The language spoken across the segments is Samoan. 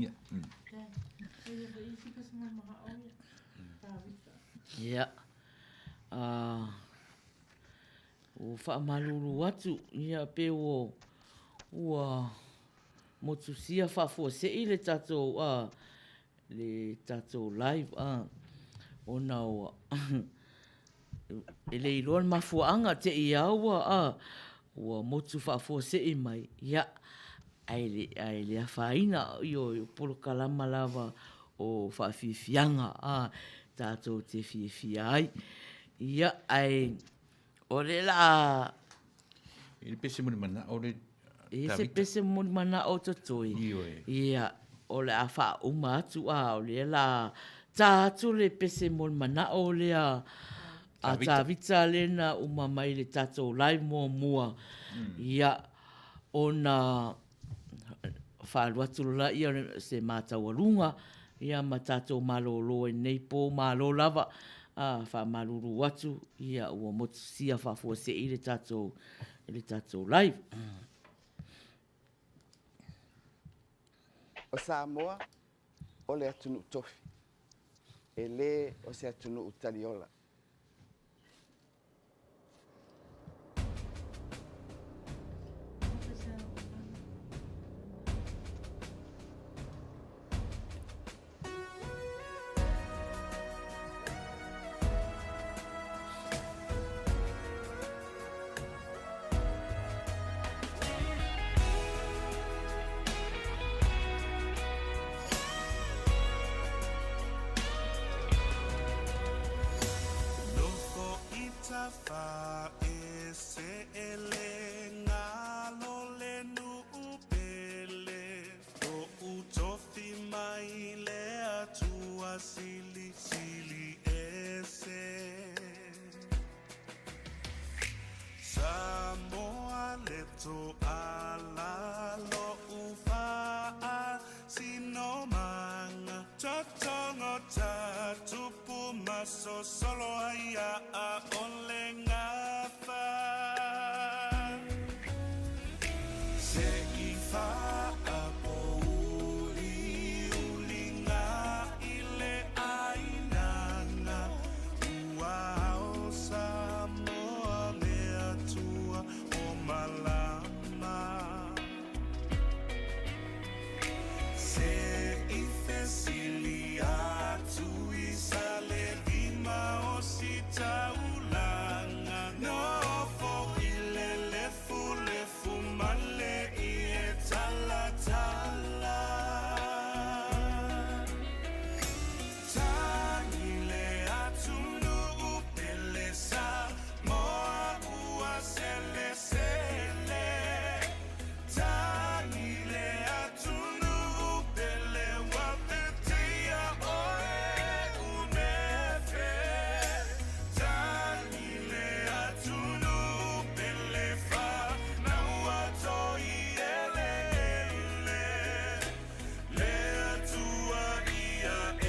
Ia. Ia. Ua faamalulu atu, ia pe ua ua motusia faafuasei le tatou a le tatou live a ona ua e le iloa le mafuaaga te i lava ua a ua motu faafuasei mai, ia ae ae le afaina, ioe, o polokalama lava o faafiafiaga a tatou te fiafia ai. Ia ae O le a... E le pese mo le manao le... E se pese mo le manao o totoe. Ioe. Ia, o le a faauma atu, a o lea la ta atu le pese mo le manao lea a Tavita lea na uma mai le tatou live muamua. Ia, ona faalu atu loa lea o se mataualuga ia ma tatou malolo ai lenei po, malo lava a faamalulu atu ia ua motusia faafuasei le tatou le tatou live. O Samoa o le atunuu tofi, e le o se atunuu taliola. Nofo i tafa e se ele ngalo le nuu pele Lo'u tofi mai le Atua silisili ese Samoa le toala lo'u faasinomaga Totogo ta tupu ma sosolo ai a ʻole gafa Se i faapouli-uliga i le ʻāinana Ua ao Samoa le Atua o malama Se i fesili atu i Salelima o Sitaulaga Nofo i le lefulefu male i e talatala Tagi le atunuu pele Samoa ua selesele Tagi le atunuu pele ua feteia oe unefe Tagi le atunuu pele whanau toi eleele Le Atua ia e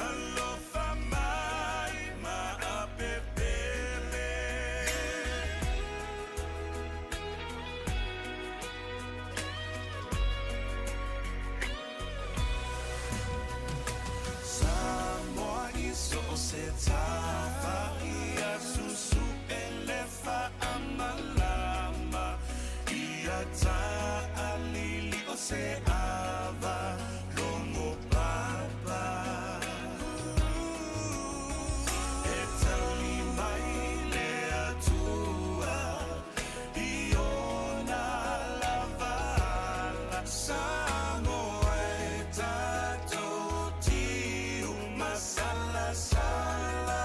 alofa mai ma apepele. Samoa i so o se tafa ia susu'e le faamalama ia taalili o se ava logo papa E tali mai le Atua i ona lava ala Samoa e tatou tiu masalasala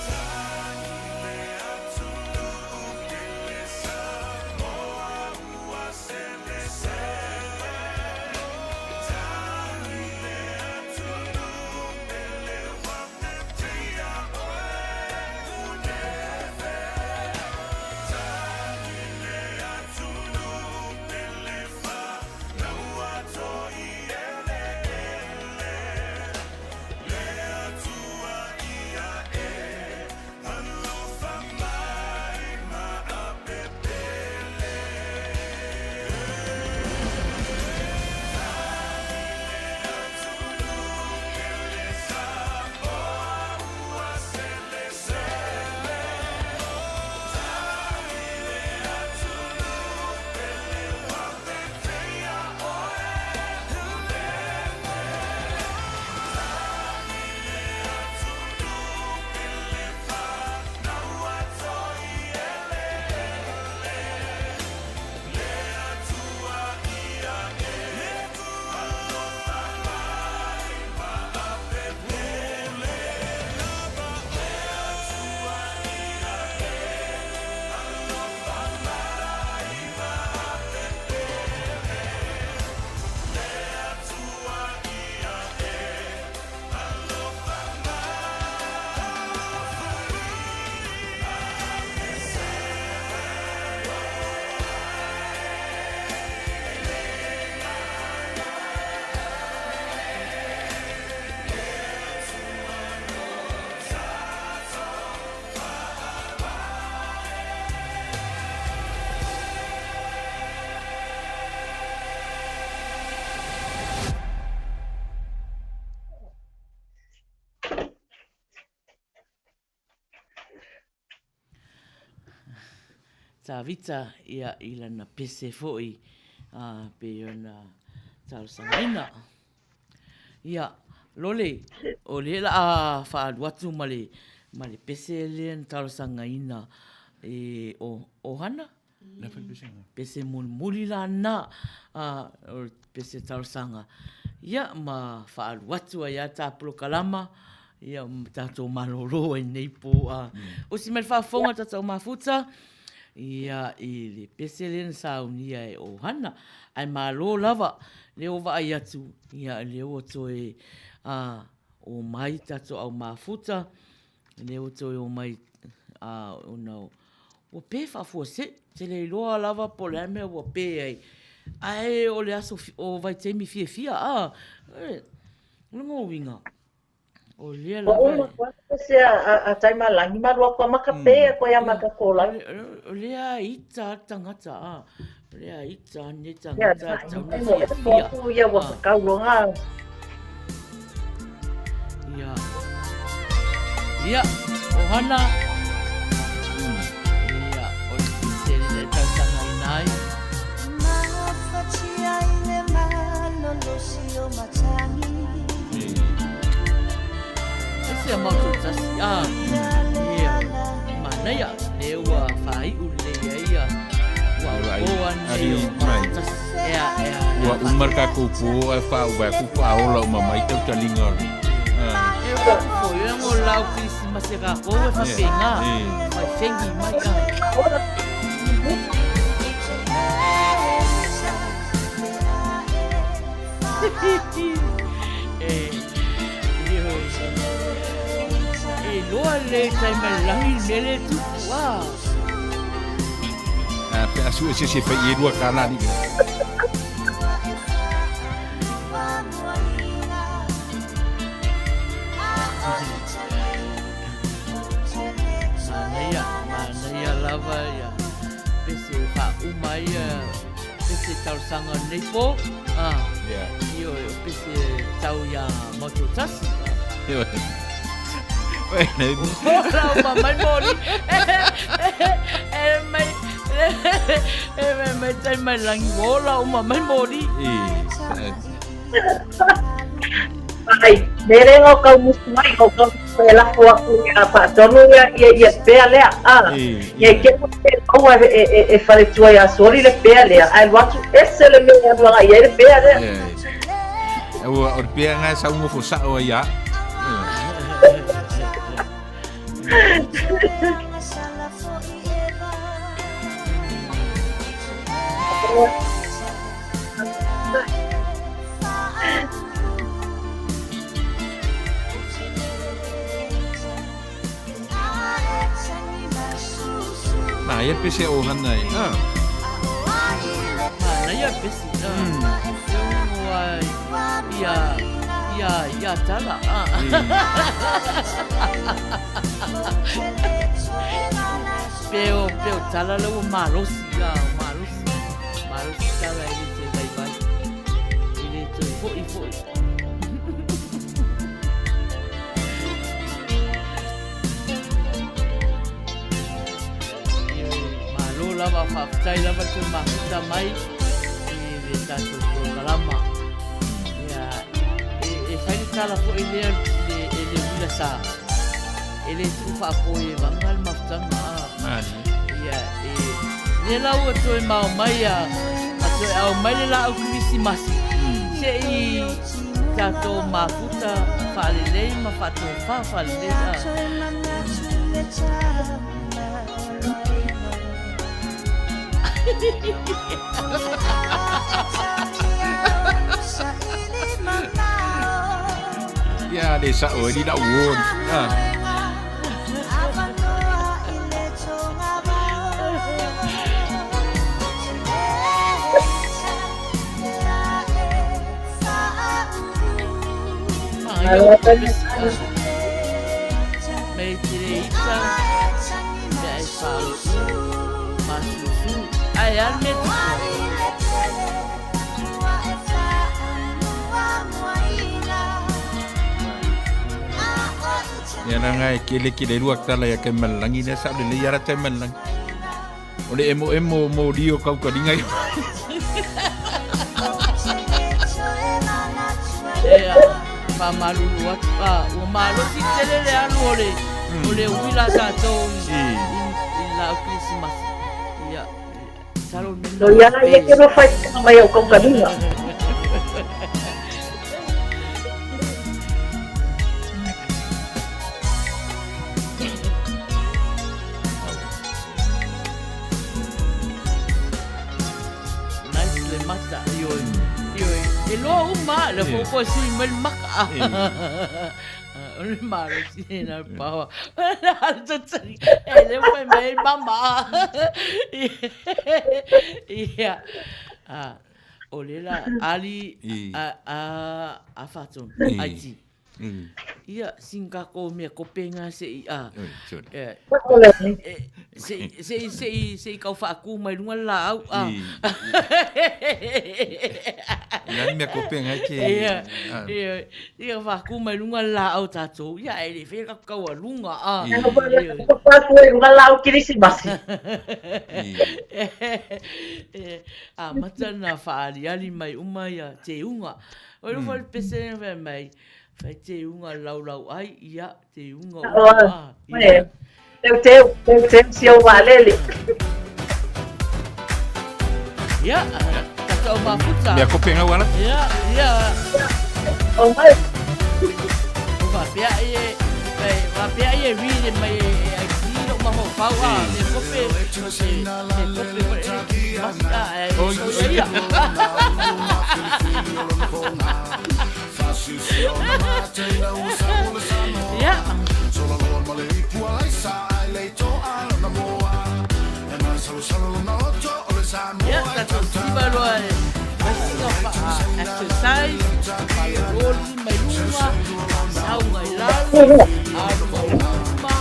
Tagi le atunuu pele Samoa. Tavita ia i lana pese foi a pei ona talosagaina. Ia, Lole, o lea la a faalu atu ma le, ma le pese lea na talosagaina e o, Ohana. Na fai pese na. Pese mulimuli la na, a, o le pese talosaga. Ia, ma faalu atu ai a ta polokalama, ia, ma tatou malolo ai nei po. A, usi mai le faafofoga tatou mafuta, ia, i le pese lea na saunia e Ohana. Ae malo lava, lea ua vaai atu, ia, lea ua toe, a, omai tatou au mafuta, lea ua toe omai, a, ona ua pe faafuasei. Ou te le iloa lava po o le a le mea ua pe ai, ae o le aso, o vaitaimi fiafia, a, o lona uiga, o lea lava. Ua uma atu pese a Taimalagi ma alu atu a maka pe atu ai a maka kolau. O lea ita a tagata, a, o lea ita a nei tagata e tau na fiafia. Ia ua whakauloga. Ia. Ia, ohana. Ia, o le pese le tausaga i nai. Ese a matou tasi, a, ia, manaia, lea ua faaiu lelei ai ia, ua aupo ane o matou tasi. Ea, ea, Ua uma le tatou po ae faaua atu faaola uma mai tautaliga o le... E ua foi e ngo lau Kirisimasi a kākou e faapena, faifengi mai a. E loa le tai mai langi le mea lea e tupu, a. A pe a sue se se fai e lua ka lani. Manaia, manaia lava ia pese faauma ai ia pese talosaga o lenei po. Ah, Yeah. ioe, o pese tau iā matou tasi. Ioe. Lau mai moni. E mai e mai mai tai mai langi o lau mai moni. Ai, mere ngau kau musu mai o kau e lako aku ia faatonu ia ia ia pea lea. Ah, ia ke e maua e e e faletua ia soli le pea lea. Ai alu atu ese le mea e alu agai ai le pea lea. Ua o le pea nga sa ungo fo sao ai ia. Manaia pese o hana e. Ah. Manaia pese. Ah. Ia, ia, ia tala. Ah. Peo, peo tala lau malosi. Ia, malosi. Malosi tala e le toe vaivai. E le toe foi foi. Malo lava, faafetai lava le toe mafuta mai i le tatou polokalama. Ia, e, e fai le tala foi lea le, e le uila sa. E le tuu faapoi e vaga le mafutaga. Ah. Ia, e, lea la ua toe mao mai a, a toe ao mai le laau Kerisimasi. Se i tatou mafuta faalelei ma faatofa faalelei. Ah. Ia le sao e li lau on. Ah. Mei te re ita, mea e whautu, masusu, ai a le mea Ia na ngai kele kele lua tala ia kai malangi ne sa le ia ra tai malangi. O le emoemo o moli o kaukaliga i Ia, faamalulu atu, a, ua malosi tele le alu o le, o le uila a tatou i, i, i le laau Kerisimasi. Ia, masalo o le mea No ia ia ke no fai mai au kaukaliga. Nice le mata, ioe. Ioe, e loa uma, le fo koe sui mai le maka. O le malosi e nā pawa. E le whai mai mama. Ia. O le la, ali, a, a, a whatonu, aiti. Ia, sin kako mea kope ngā se i a. Se i, se i, se i, se i kau whaakū mai runga le laau a. Ia ni mea kope ngai ke. Ia, ia, ia whaakū mai runga le laau tātou. Ia, e le whea ka kau a runga a. Whaakū mai runga laau kirisimasi. A mata na whaaliali mai uma ia te unga. Oi mm. whai pese whai mai, whai te unga laulau ai, ia, te unga uma a. Ia. Teu teu, teu teu si au vaalele. Ia, tatou mafuta. Mea kope ngau ala. Ia, ia. O mai. O whapea e, e, whapea e rire mai e, e ai ki lo maho pau a, me kope, me, me kope, e, masi a, e, o ia. Ia. Ia, tatou siva loa e fai sina faa exercise, faalololi mai luga, sau mai lalo, alu mai luma,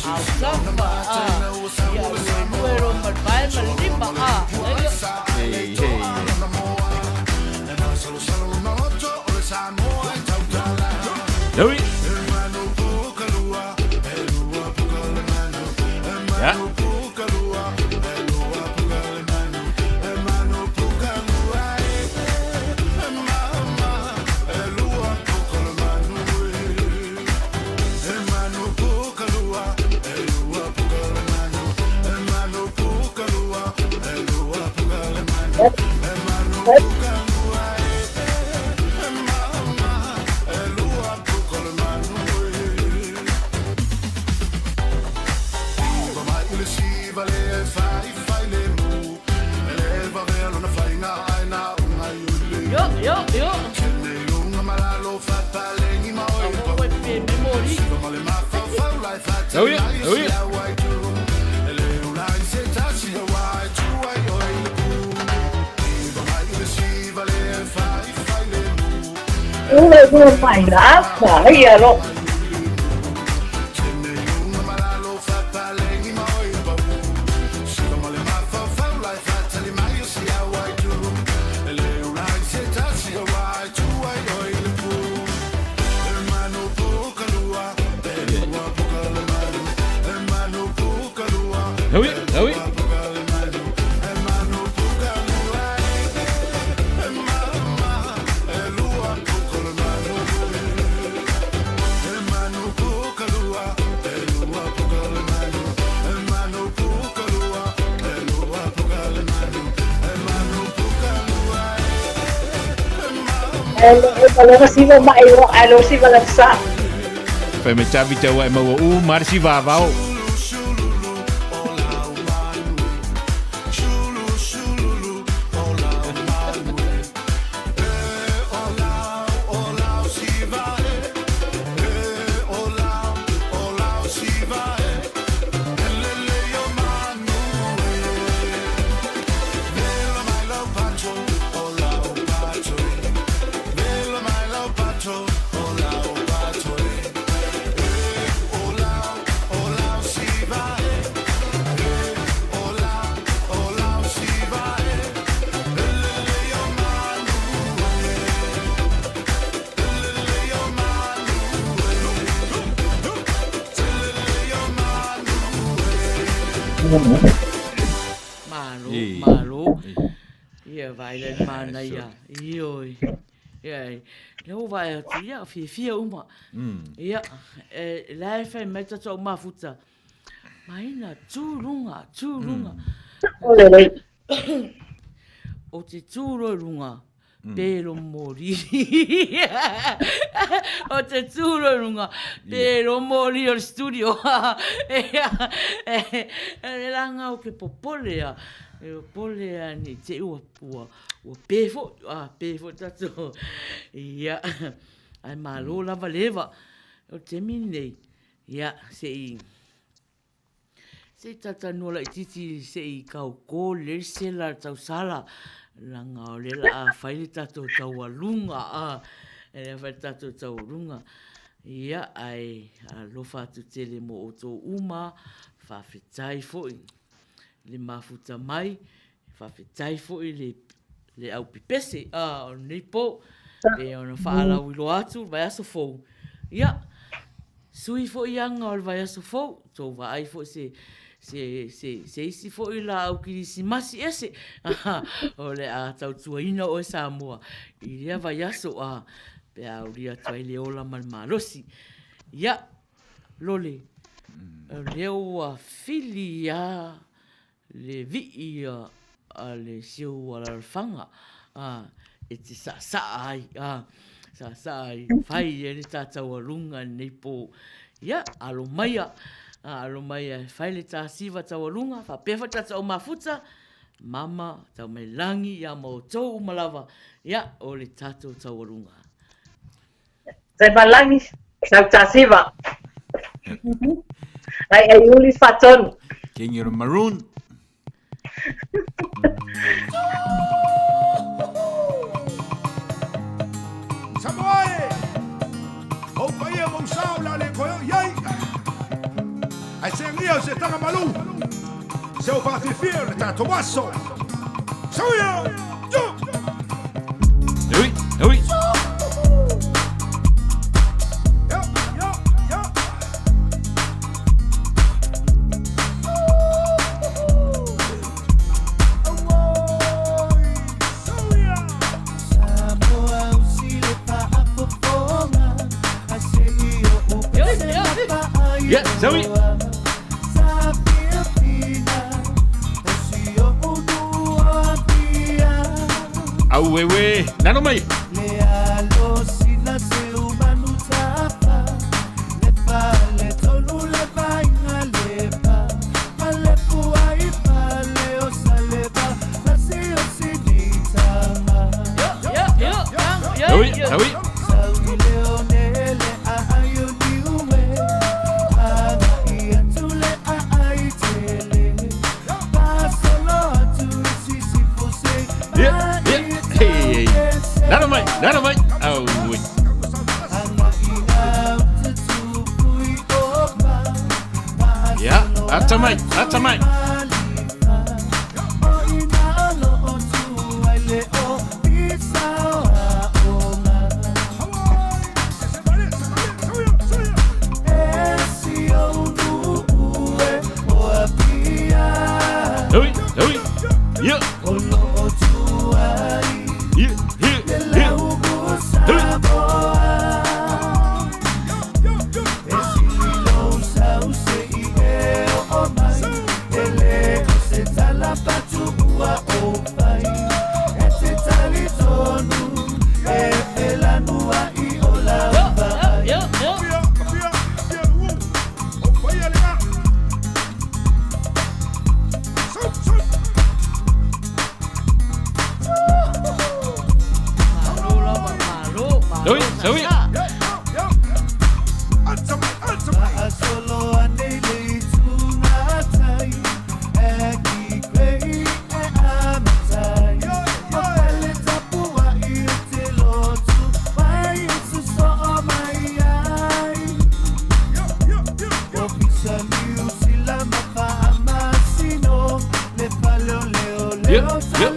ausafa, a, ia luelue loa ma le vae ma le lima, a, Hey, hey. Ui. Ia. Io, io, io. Ui, ui. Ua ua mai la apa ia lo. Ui, ui. E le siva mai lo a lo siva la sa. Fai me tavi te wai maua u marsi vavao. vaai la i le manaia. Ioe. Ia, lea ua vaai atu, ia, fiafia uma. Ia, e, la e fai mai tatou mafuta, Maina, tū runga, tū runga. O te tū roa i runga, pēro mōri. O te tū roa i runga, pēro mōri o le studio. E ranga o ke popole a, e popole a ni te ua, ua, ua pē foi, a, pē foi tatou. Ia, ai malo lava leva. O te taimi nei, Ia, se i, se i tatanua laitiiti se i kaukō le sela le tausala, leaga o lea la a fai le tatou taualuga, a, lea fai le tatou taualuga. Ia, ae alofa atu tele mo outou uma, faafetai foi le mafuta mai, Faafetai foi le le au pepese a o lenei po e ona faalauiloa atu le vaiaso fou. Ia, sui foi aga o le vaiaso fou, tou vaai foi se se se se isi foi laau kirisimasi ese o le a tautuaina oe Samoa i lea vaiaso a pe a aulia atu ai le ola ma le malosi. Ia, Lole, o lea ua fili a le vii a le siu alalafaga a e te saasaa ai a saasaa ai fai ai le ta taualuga i lenei po. Ia, alo maia, alo maia e fai le ta siva taualuga, faapea foi tatou au mafuta, mama, Taumailangi, ia ma outou uma lava, ia, o le tatou taualuga. Taumailangi, sau ta siva. Ai ai uli whatonu. King of the Maroon. Samoa e! Ou paia ma ou sao la le koe o iai. Ai se angia o se tanga malu. Se o whaafiafia o le tatou aso. Sauia! Yo! Ui, ui. Yo, yo, yo. Yeah, Zoe. Auewe, nalo mai. Oui, ah oui. Yeah, yeah. Hey, hey. Nalo mai, nalo mai. Aue. Yeah, ata mai, ata mai. Ui, ui. Yeah. Yeah, yeah, yeah. Ui, ui. Yeah, yeah.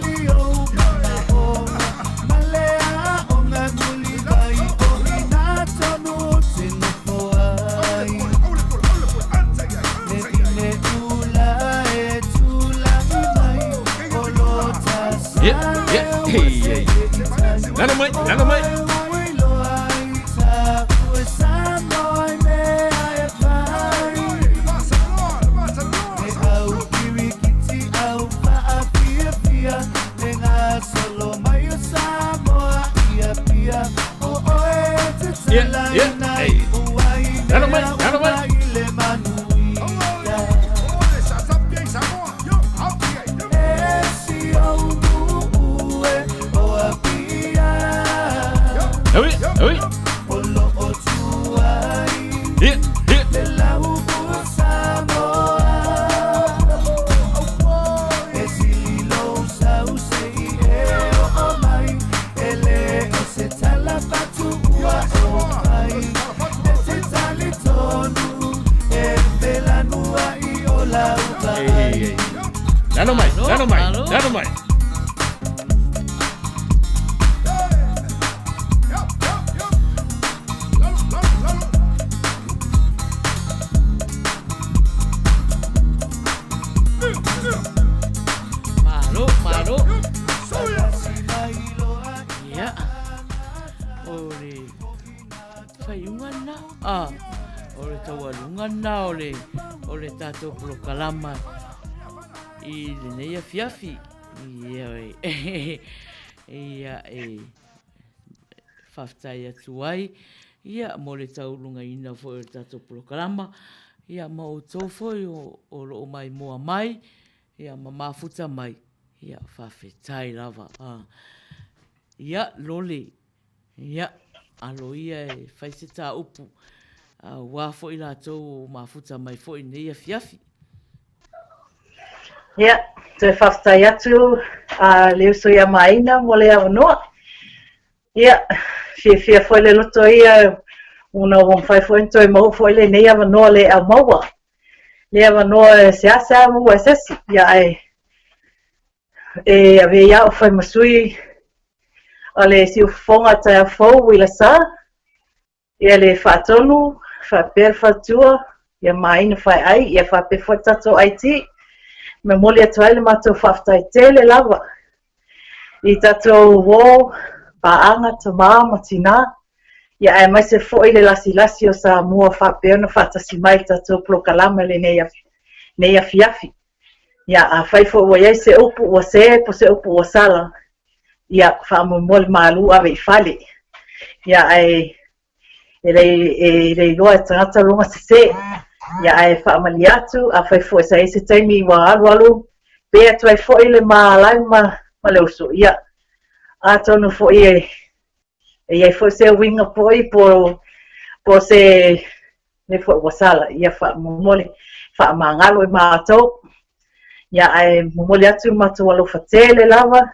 Lalo mai, lalo mai. Yeah, yeah, hey. Lalo mai, lalo mai. Ui, ui. Yeah, yeah. Lalo mai, lalo mai, lalo mai. Malo, malo. Ia. O le whaiunga na. Ah, o le taualuga na o le, o le tātou polokalama i lenei afiafi. Ia, e, ia, e faafetai atu ai, ia, mo le taulugaina foi o le tatou polokalama, ia, ma outou foi o, o lo o maimoa mai, ia, ma mafuta mai, ia, faafetai lava. Ah. Ia, Lole, ia, alo ia e fai se tāupu, aua foi latou o mafuta mai foi i nei afiafi. Ia, toe faafetai atu a le uso ia Maina mo le avanoa. Ia, fiafia foi le loto ia ona ua mafai foi ona toe maua foi lenei avanoa le au maua. Le avanoa e seasea maua e se isi, ia ae e avea ia au fai ma sui a le siufofoga taeao fou i Lasa. Ia le faatonu, faapea le faletua, ia Maina Faeai, ia faapea foi le tatou IT. Momoli atu ai le matou faafetai tele lava i tatou uo, paaga, tama ma tina, ia aemaise foi le lasilasi o Samoa faapea ona faatasi mai i le tatou polokalame i lenei afiafi. Ia, afai foi ua i ai se upu ua se po o se upu ua sala, ia, faamoemoe le malu ave i fale. Ia, ae e le, e le iloa e tagata lona sese. Ia, ae faamalie atu, afai foi sa i ai se taimi ua alualu pe atu ai foi le ma live ma, ma le uso, ia, atonu foi e, e i ai foi se uiga foi po, po se mea foi ua sala, ia faamolemole, faamagalo i matou. Ia, ae momoli atu le matou alofa tele lava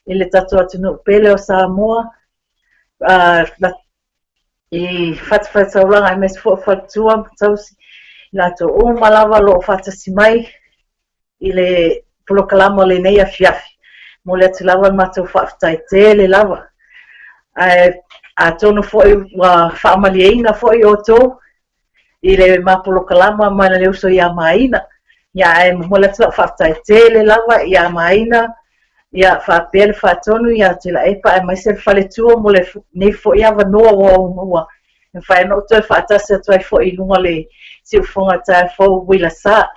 i le tatou atunuu pele o Samoa, uh, i fatafaitaulaga aemaise foi o faletua ma tausi, i latou uma lava o lo o faatasi mai i le polokalama o lenei afiafi. Momoli atu lava le matou faafetai tele lava. Ae atonu foi ua faamalieina foi outou i le ma polokalama ma le uso ia Maina. Ia ae momoli atu lau faafetai tele lava ia Maina, ia faapea le faatonu ia Tuilaepa aemaise le faletua mo lenei foi avanoa ua ou maua e mafai ona ou toe faatasi atu ai foi i luga o le siufofoga taeao fou uila sa.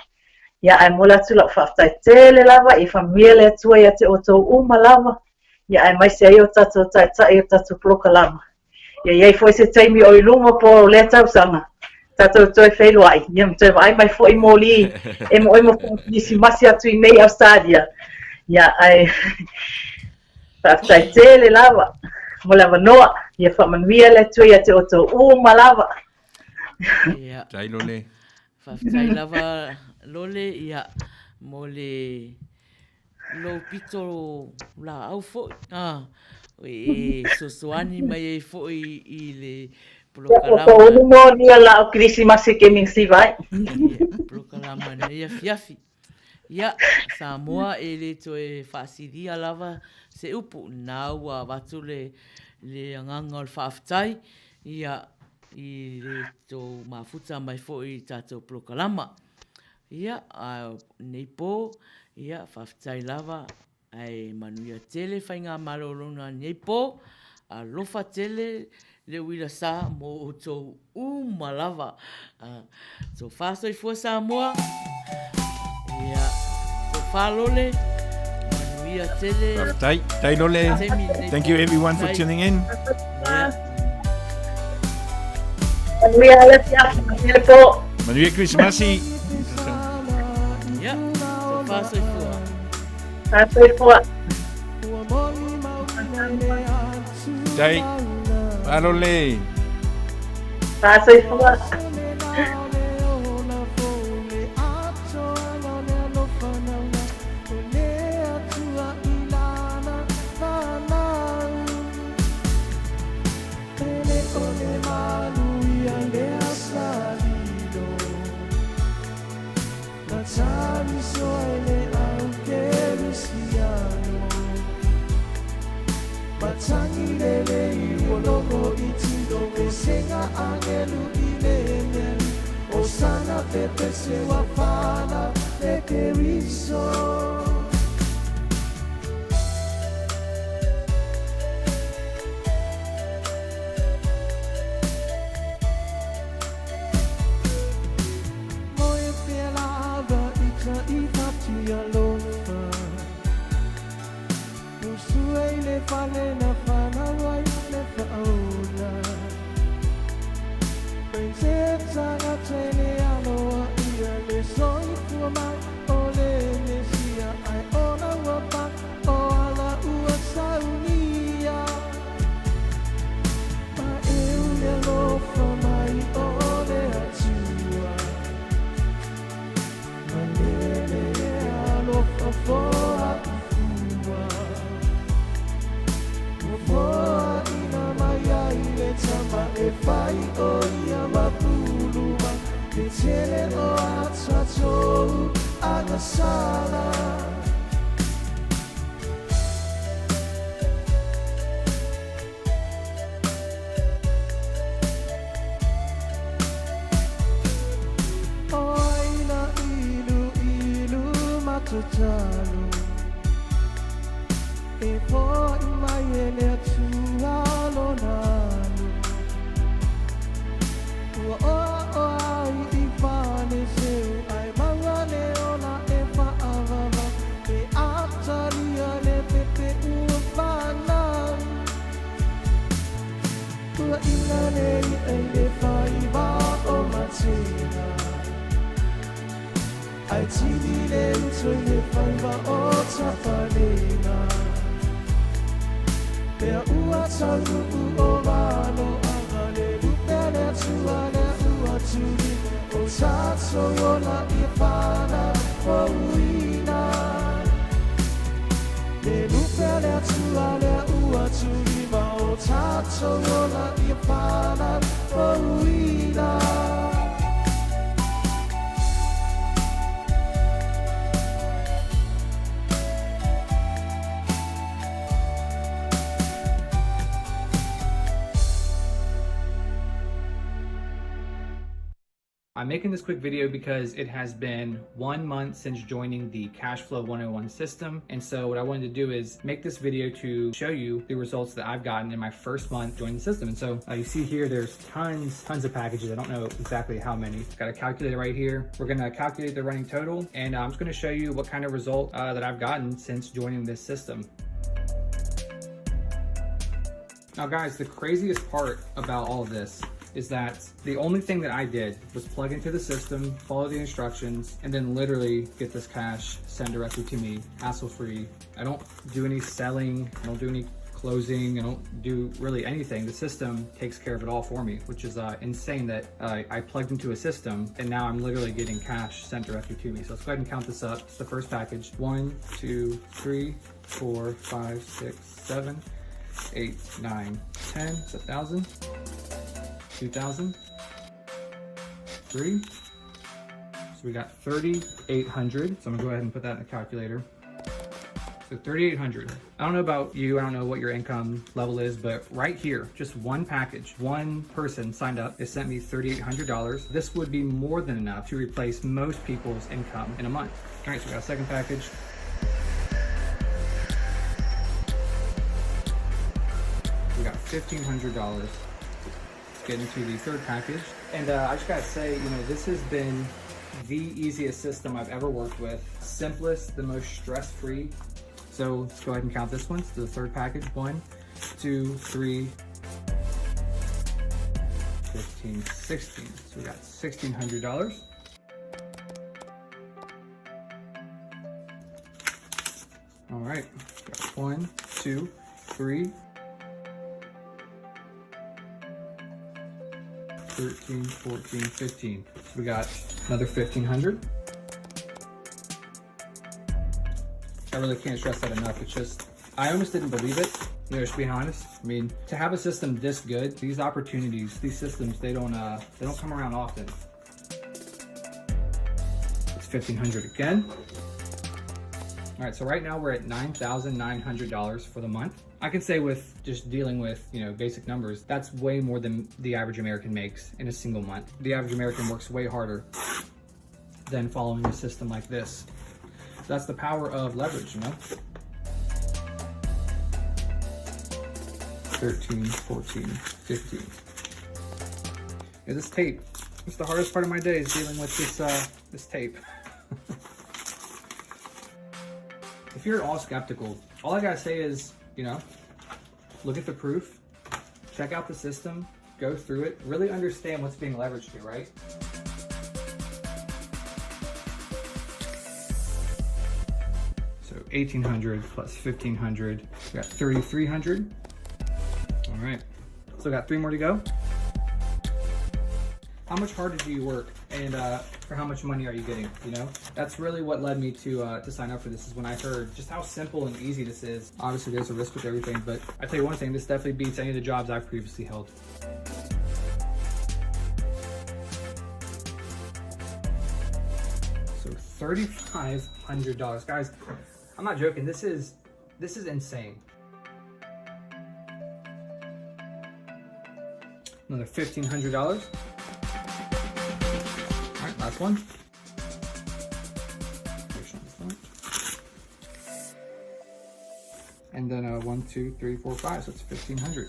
Ia ae momoli atu lau faafetai tele lava, ia faamanuia le Atua ia te outou uma lava, ia aemaise ai o tatou taitai o tatou polokalama. Ia i ai foi se taimi o i luma po o lea tausaga, tatou toe feiloai, ia ma toe vaai mai foi moli emoemo po o Kerisimasi atu i nei Ausetalia. Ia ae faafetai tele lava mo le avanoa, ia faamanuia le Atua ia te outou uma lava. Ia. Tai lole. Faafetai lava Lole, ia, mo le lou pito laau foi, a, e fesoasoani mai ai foi i le polokalama. Ko ulu mo nia laau Kerisimasi ke ming siva ai. Ia, polokalama nei afiafi. Ia, Samoa e le toe faasilia lava se upu, na ua avatu le, le agaga o le faafetai, ia, i le tou mafuta mai foi i tatou polokalama. Ia, a nei po, ia, faafetai lava, ae manuia tele faigamalologa nei po. Alofa tele le uila sa mo outou uma lava. Tofa soifua Samoa. Ia, tofa lole. Manuia tele. Faafetai. Tai lole. Thank you everyone for tuning in. Yeah. Manuia le afiafi, manuia le po. Manuia Krismasi. Yeah, tofa soifua. Fa soifua. Tai. Alole. Fa soifua. I'm making this quick video because it has been 1 month since joining the Cashflow 101 system. And so what I wanted to do is make this video to show you the results that I've gotten in my first month joining the system. And so you see here, there's tons of packages. I don't know exactly how many. It's got a calculator right here. We're going to calculate the running total, and I'm just going to show you what kind of result that I've gotten since joining this system. Now guys, the craziest part about all of this is that the only thing that I did was plug into the system, follow the instructions, and then literally get this cash sent directly to me, hassle-free. I don't do any selling, I don't do any closing, I don't do really anything. The system takes care of it all for me, which is insane that I plugged into a system and now I'm literally getting cash sent directly to me. So let's go ahead and count this up. It's the first package. 1, 2, 3, 4, 5, 6, 7, 8, 9, 10, it's 1,000. 2,000, 3. So we got 3,800. So I'm going to go ahead and put that in the calculator. So 3,800. I don't know about you, I don't know what your income level is, but right here, just one package, one person signed up, it sent me $3,800. This would be more than enough to replace most people's income in a month. We got a second package. We got $1,500. Let's get into the third package. And I just gotta say, you know, this has been the easiest system I've ever worked with. Simplest, the most stress-free. So let's go ahead and count this one. So the third package, 1, 2, 3, 15, 16. So we got $1,600. All right, got 1, 2, 3, 13, 14, 15. So we got another 1,500. I really can't stress that enough. It's just, I almost didn't believe it, you know, just being honest. I mean, to have a system this good, these opportunities, these systems, they don't come around often. It's 1,500 again. All right, so right now we're at $9,900 for the month. I can say with just dealing with, you know, basic numbers, that's way more than the average American makes in a single month. The average American works way harder than following a system like this. That's the power of leverage, you know? 13, 14, 15. Yeah, this tape, it's the hardest part of my day is dealing with this, this tape. If you're at all skeptical, all I gotta say is, you know, look at the proof, check out the system, go through it, really understand what's being leveraged here, right? So 1,800 plus 1,500, we got 3,300. All right, so we got 3 more to go. How much harder do you work, and for how much money are you getting, you know? That's really what led me to sign up for this, is when I heard just how simple and easy this is. Obviously there's a risk with everything, but I tell you one thing, this definitely beats any of the jobs I've previously held. So $3,500. Guys, I'm not joking, this is insane. Another $1,500. All right, last one. And then 1, 2, 3, 4, 5, so it's 1,500.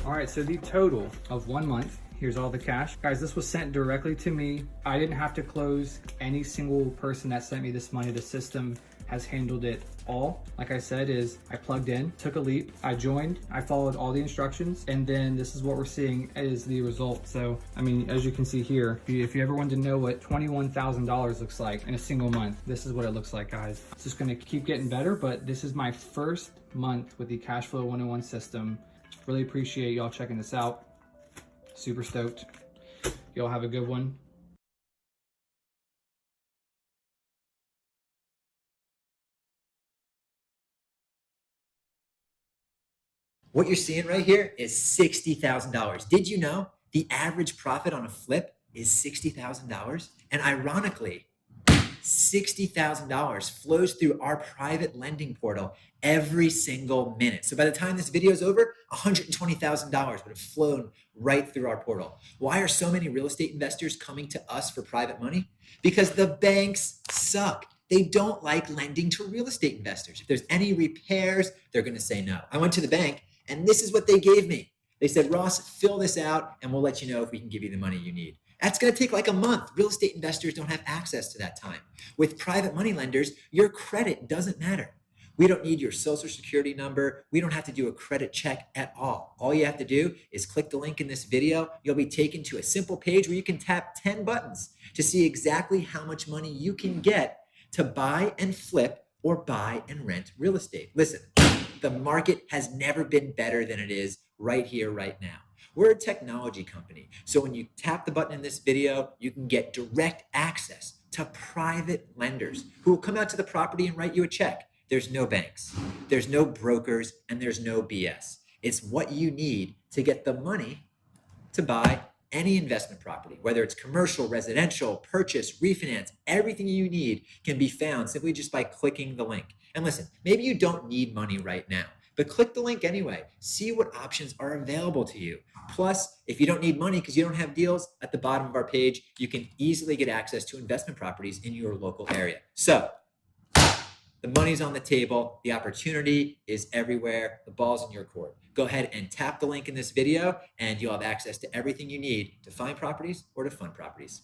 All right, so the total of 1 month, here's all the cash. Guys, this was sent directly to me. I didn't have to close any single person that sent me this money. The system has handled it all. Like I said, is I plugged in, took a leap, I joined, I followed all the instructions, and then this is what we're seeing is the result. So, I mean, as you can see here, if you ever wanted to know what $21,000 looks like in a single month, this is what it looks like, guys. It's just gonna keep getting better, but this is my first month with the Cashflow 101 system. Really appreciate y'all checking this out. Super stoked. Y'all have a good one. What you're seeing right here is $60,000. Did you know the average profit on a flip is $60,000? And ironically, $60,000 flows through our private lending portal every single minute. So by the time this video is over, $120,000 would have flown right through our portal. Why are so many real estate investors coming to us for private money? Because the banks suck. They don't like lending to real estate investors. If there's any repairs, they're going to say no. I went to the bank and this is what they gave me. They said, Ross, fill this out and we'll let you know if we can give you the money you need. That's going to take like a month. Real estate investors don't have access to that time. With private money lenders, your credit doesn't matter. We don't need your social security number. We don't have to do a credit check at all. All you have to do is click the link in this video. You'll be taken to a simple page where you can tap 10 buttons to see exactly how much money you can get to buy and flip or buy and rent real estate. Listen, the market has never been better than it is right here, right now. We're a technology company. So when you tap the button in this video, you can get direct access to private lenders who will come out to the property and write you a check. There's no banks, there's no brokers, and there's no BS. It's what you need to get the money to buy any investment property, whether it's commercial, residential, purchase, refinance, everything you need can be found simply just by clicking the link. And listen, maybe you don't need money right now, but click the link anyway. See what options are available to you. Plus, if you don't need money because you don't have deals, at the bottom of our page, you can easily get access to investment properties in your local area. So The money's on the table. The opportunity is everywhere. The ball's in your court. Go ahead and tap the link in this video, and you'll have access to everything you need to find properties or to fund properties.